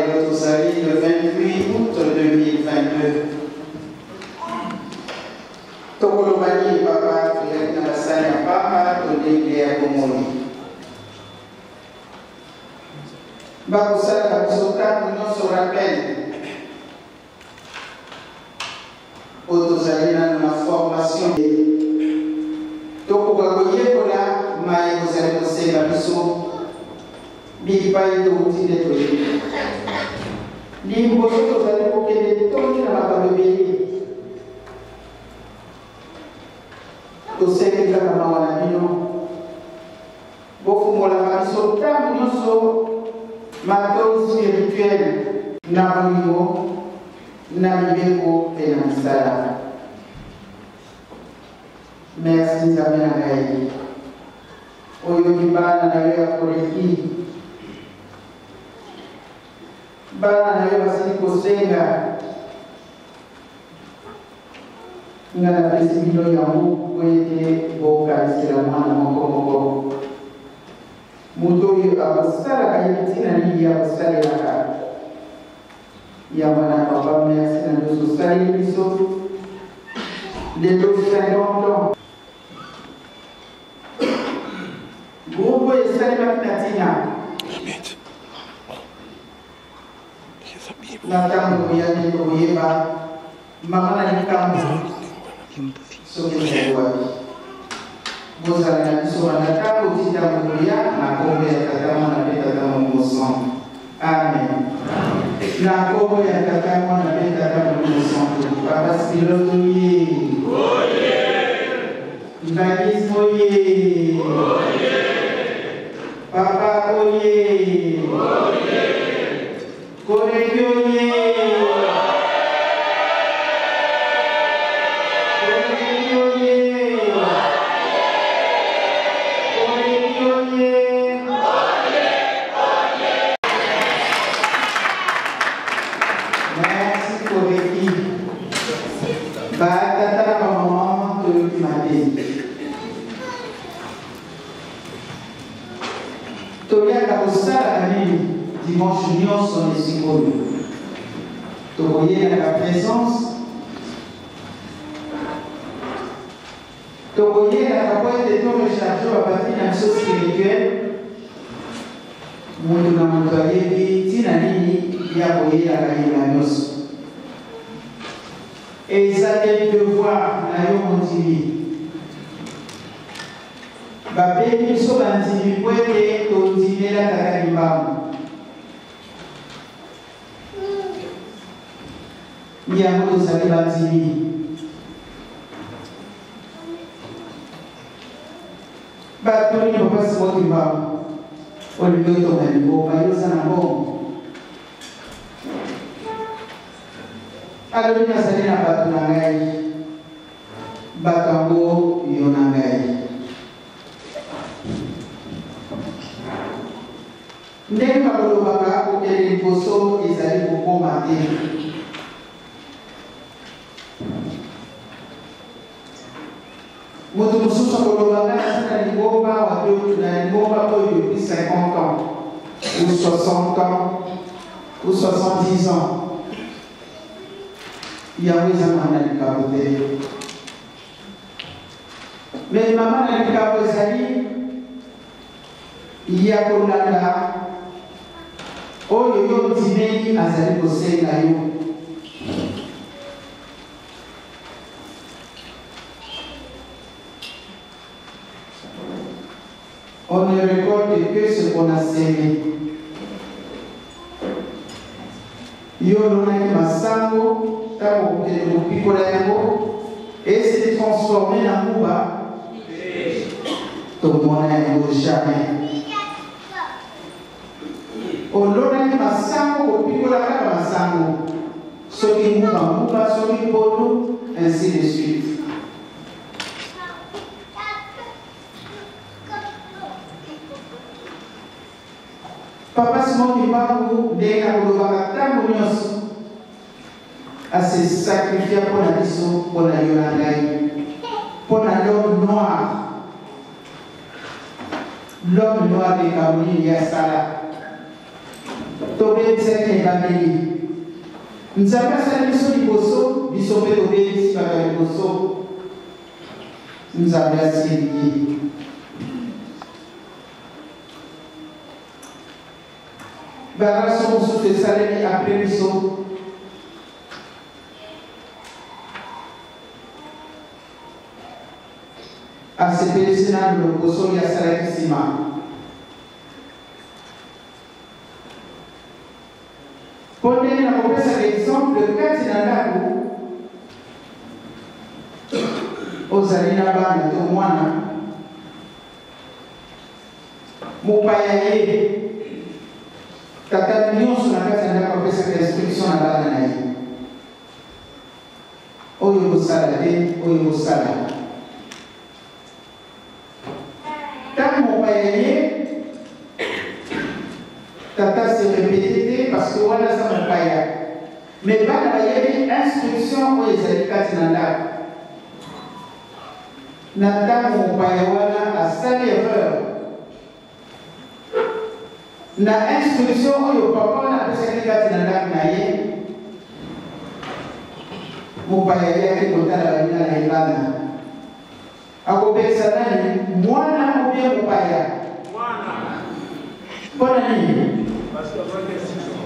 Lelo tozali le 28 août 2022. Tokoloba nini papa, toyaki na basani ya pamba tolie ya bomoi. Bakosalaka biso ntango nyonso rappel po tozali nano na formation tokoka koyekola maye bozali kosenga biso bipai touti nde toyebi liboso tozali kokende tondi na makambo ebele tosengi kaka mawa na bino Bofungolaka biso ntango nyonso matoi spirituel na bolingo, na mibeko mpe na misala. Merci Nzambe na ngai, oyoki bana na yo ya koleki, bana na yo basili kosenga Nga napesi bino yango mpo ete bokanisela mwana moko moko. Moto oyo akosalaka ye ntina nini ye akosalelaka. Yango wana papa merci na nyonso osaleli biso lelo 50 ans. Groupe oyo esalemaki na ntina na ntango ekoya nde tokoyeba mama na likambo soki ezali wapi. Bozala na biso banda ntango ti ntango ekoya na nkombo ya Tata, Mwana mpe Tata Molimo Santu. Amen. Na nkombo ya Tata, Mwana mpe Tata Molimo Santu. Papa Spiloto ye. Mbakis oye. Papa oye. Koreki oye. Koreki oye. Koreki oye. Merci Koreki. Ba tata na ba mama toyoki mabe. Toyaka kosalaka nini dimanche nyonso na esika oyo? Tokoyelaka presence, tokoyelaka mpo ete to recharge ba batterie na biso spirituel. Moto na moto ayebi ntina nini ya koyelaka yenga nyonso. Eza te devoir na yo mondimi. Babengi biso bandimi mpo ete tondimela Tata Kimbangu. Yango tozali bandimi. Batuni Papa Simon Kimbangu, olingi otonga lingomba, yo oza na mbongo? Alobi nazali na bato na ngai. Bato yango yo na ngai. Ndenge bakolobaka kokende liboso ezali kokoma te. Moto mosusu akoloba ngai naza na lingomba wapi na lingomba oyo depuis 50 ans ou 60 ans ou 70 ans. Yango eza mama na likambo te. Mais mama na likambo ezali ya kolanda oyo yo ondimeli azali kosenga yo. On ne récolte que ce qu'on a semé. Yo olonaki masango, ntango okokende kopikola yango, ese transforme na nguba, tomona yango jamais. Olonaki masango, kopikola kaka masango, soki nguba nguba, soki pondu, ainsi de suite. Papa Simon Kimbangu ndenge akolobaka ntango nyonso ase sacrifia mpo na biso, mpo na yo na ngai, mpo na l'homme noir. L'homme noir likambo nini ye asala? Tobebisaki na ebandeli. Nzambe asali biso liboso, biso mpe tobebisi bato ya liboso. Nzambe asiliki. Baraso mosusu esalemi apres biso. Asepelisi nanu lokoso ye asalaki nsima. Mpo ndenge nakopesaka exemple kati na ndako, ozali na bana to mwana mopaya ye tata nyonso na kati ya ndako apesaka instruction na bana na ye oyo kosala te oyo kosala Tango mopaya ye tata se repete te parce que wana aza mopaya mais bana bayebi instruction oyo ezali kati na ndako na ntango mopaya wana asali erreur na instruction oyo papa wana apesaki kati na ndako na ye mopaya ayaki kotala baninga na ye bana Akopekisa nani? Mwana ou bien mopaya? Mwana. Mpo na nini? Parce que azwaki instruction.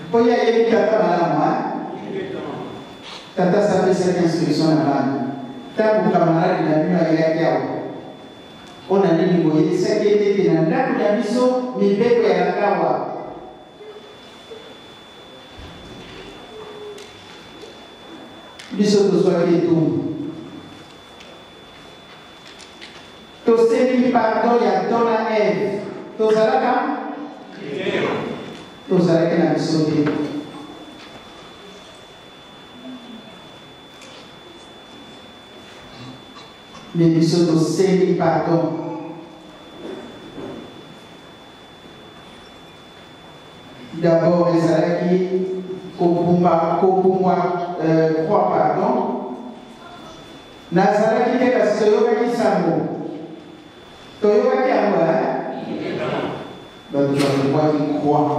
Mpo ye ayebi tata malamu, hein? Tata sapesaki instruction na bana. Ntango kamarade na bino ayaki awa, mpo na nini boyebisaki ete ete na ndako na biso mibeko ya lakawa Biso tozwaki etumbu. Tosengi pardon ya Adam na Eve. Tozalaka? Tozalaki na biso te. Mais biso tosengi pardon. D'abord ezalaki kobumba kobumbwa euh, croix pardon. Nazalaki te kasi toyokaki sango. Toyokaki yango hein? Bato babumbwaki croix.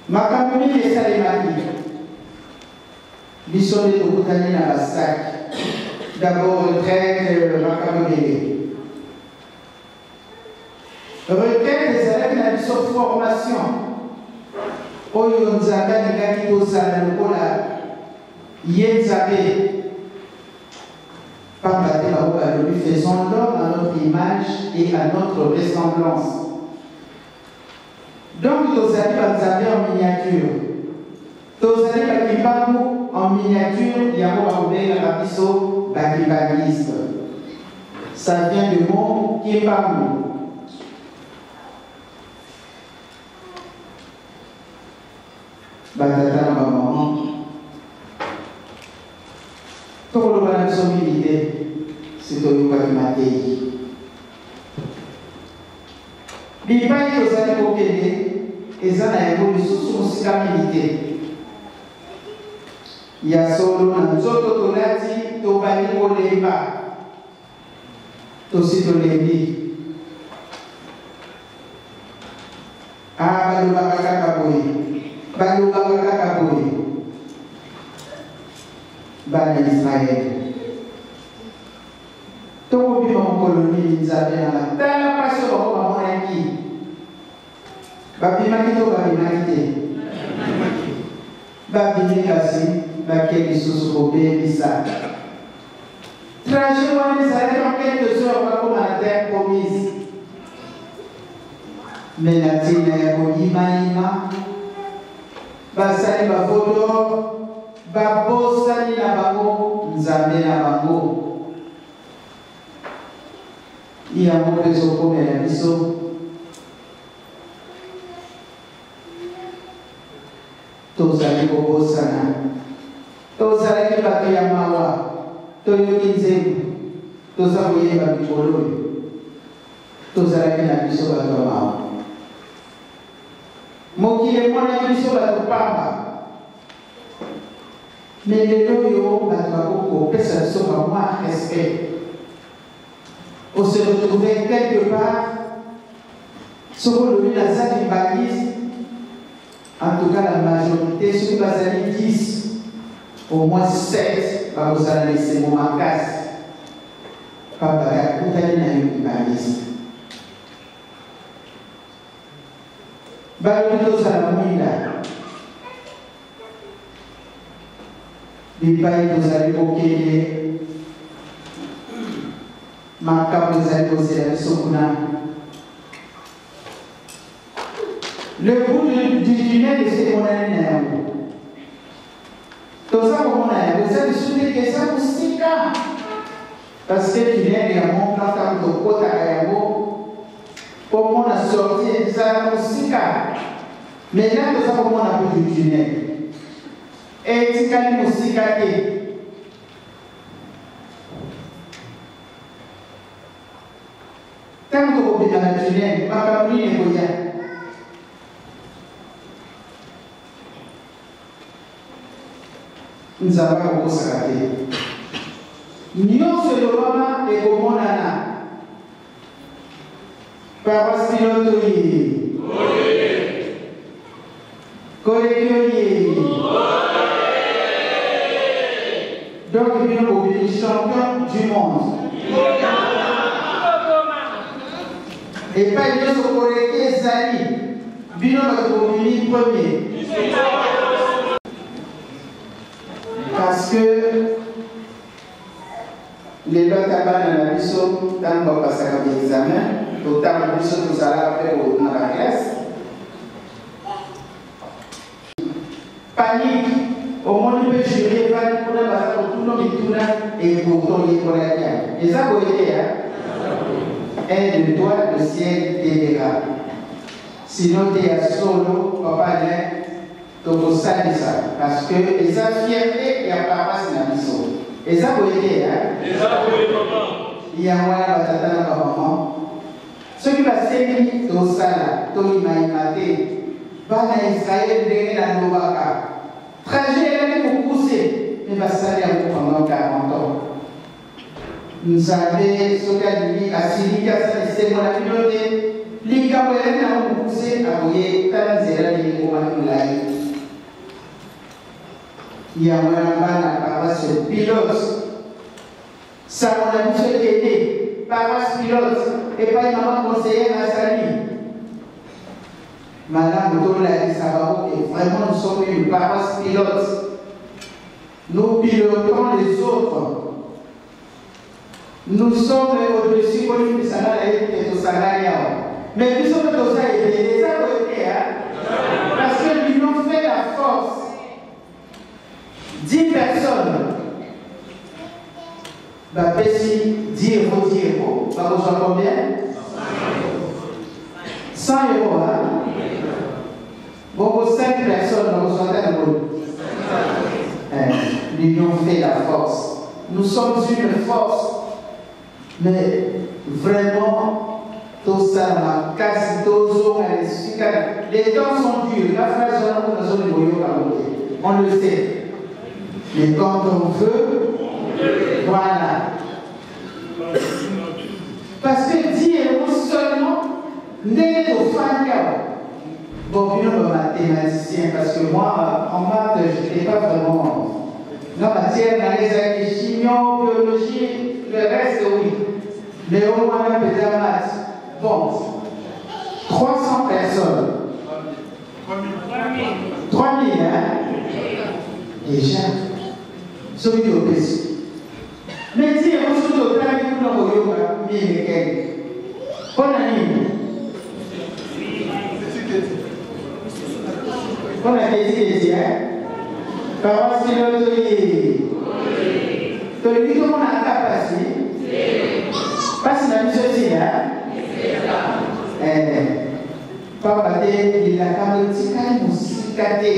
Makambo mingi esalemaki. Biso nde tokutani na basaki. D'abord retraite makambo ebele. Retraite ezalaki na biso formation oyo Nzambe alingaki tozala lokola ye Nzambe. Pamba te bango balobi faisons l'homme à notre image et à notre ressemblance. Donc tozali ba Nzambe en miniature. Tozali ba Kimbangu en miniature yango bakobengaka biso ba Kimbanguiste. Ça vient du mot Kimbangu. Ba tata na ba maman tokoloba na biso mingi te si toyokaki mateyi. Bipai tozali kokende eza na yango lisusu mosika mingi te. Ya solo, na nzoto tolati, tobandi kolemba. Tosi tolembi. Ah, balobaka kaka boye, balobaka kaka boye. Bana Israele. Tokobima mokolo nini Nzambe na nga? Tala mpasi oyo bango bamonaki. Babimaki to babimaki te? Babimi kasi bake lisusu kobebisa. Trajet wana ezalaki en quelques heures bakoma na terre promise. Mais na ntina ya koyimayima basali ba veau d'or Babosani na bango Nzambe na bango. Yango mpe ezokomela biso. Tozali kobosana. Tozalaki bato ya mawa. Toyoki nzembo. Toza koyeba mikolo oyo. Tozalaki na biso bato ya mawa. Mokili emonaki biso bato pamba. Mais lelo oyo bato bakoki kopesa biso ba mwa respect. On se retrouvait quelque part. Soki olobi naza kimbanguiste, en tout cas la majorité soki bazali 10 au moins 7 bakozala na esengo makasi pamba te akutani na yo kimbanguiste. Balobi tozala mwinda bipai tozali kokende, makambo ezali kozela biso kuna. Le bout du tunnel esi emonani na yango, toza komona yango, eza lisusu te ke eza mosika, parce que tunnel ya Mont Blanc ntango tokotaka yango komona sortie ezala mosika, mais là toza komona bout du tunnel, etikali mosika te. Ntango tokobima na tunnel, makambo nini ekoya? Nzambe akokosaka te. Nyonso elobama ekomonana. Paroisse pilote oye! Koleki oye! Donc bino bobimi champion du monde. Epai nyonso koleki ezali, bino bato bobimi premier. Parce que Lelo ata bana na biso ntango bapasaka ba examen to ntango biso tozalaka mpe na ba classe, panique, omoni mpe jury evandi kuna baza kotuna mituna et pourtant oyekolaki yango. Eza boye te ya un de toi le ciel t'aidera, sinon te ya solo papa Alain Tokosalisa parce que eza fierte ya paroisse na biso. Eza boye te hein? Eza boye papa. Yango wana ba tata na ba maman soki basengi tosala toyimayima te. Bana ya Israël ndenge nalobaka trajet elaki mokuse mais basali yango pendant 40 ans. Nzambe soki alingi asiliki asala esengo na bino te. Likambo elaki nango mokuse akoye tala nzela ndenge ekomaki molai. Yango wana bana paroisse pilote sango na biso ekende paroisse pilote epai mama conseillère azali malamu tolakisa bango ke vraiment nous sommes une paroisse pilote. Nous pilotons les autres. Nous sommes au-dessus bolimbisa nga nayebi te tosangani awa mais biso mpe toza ebele eza boye te parce que l'union fait la force. 10 personnes bapesi 10 euros 10 euros bakozwa combien? 100 euros hein? Bongo 5 personnes bakozwa ata na boni? Eh, l'union fait la force. Nous sommes une force. Mais vraiment, tosala makasi tozonga na esika. Les temps sont durs. La phrase wana kuna nazoli koyoka yango te. On le sait. Mais quand on veut, voilà. Parce que 10 euros seulement, ndenge tofandi awa. Bon, bino ba mathématiciens, parce que moi, en maths, je n'étais pas vraiment. La matière, na ezalaki chimie, biologie, le reste, oui. Mais au moins, un peu de maths. Bon, 300 personnes. 3000, hein? Déjà. Soki topesi. Mais ti yango soki totangi kuna koyoka mille quelque. Mpo na nini? Mpo na ketiketi, hein? Paroisse Pilote ye. Tolingi tomona ata pasi. Pasi na biso esila. Eh, pamba te bilaka etikali mosika te.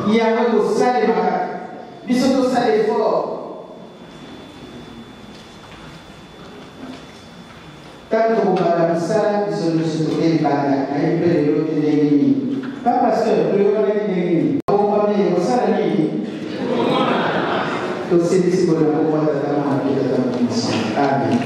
Yango ekosalema kaka biso tosala effort. Ntango tokobanda mosala biso nyonso toke libanda, nayebi mpe lelo te ndenge nini. Pa pasteur, toyokanaki ndenge nini? Abombami ekosala nini? Tosilisi boye na kombo ya Tata, Mwana mpe Tata Molimo Santu. Amen.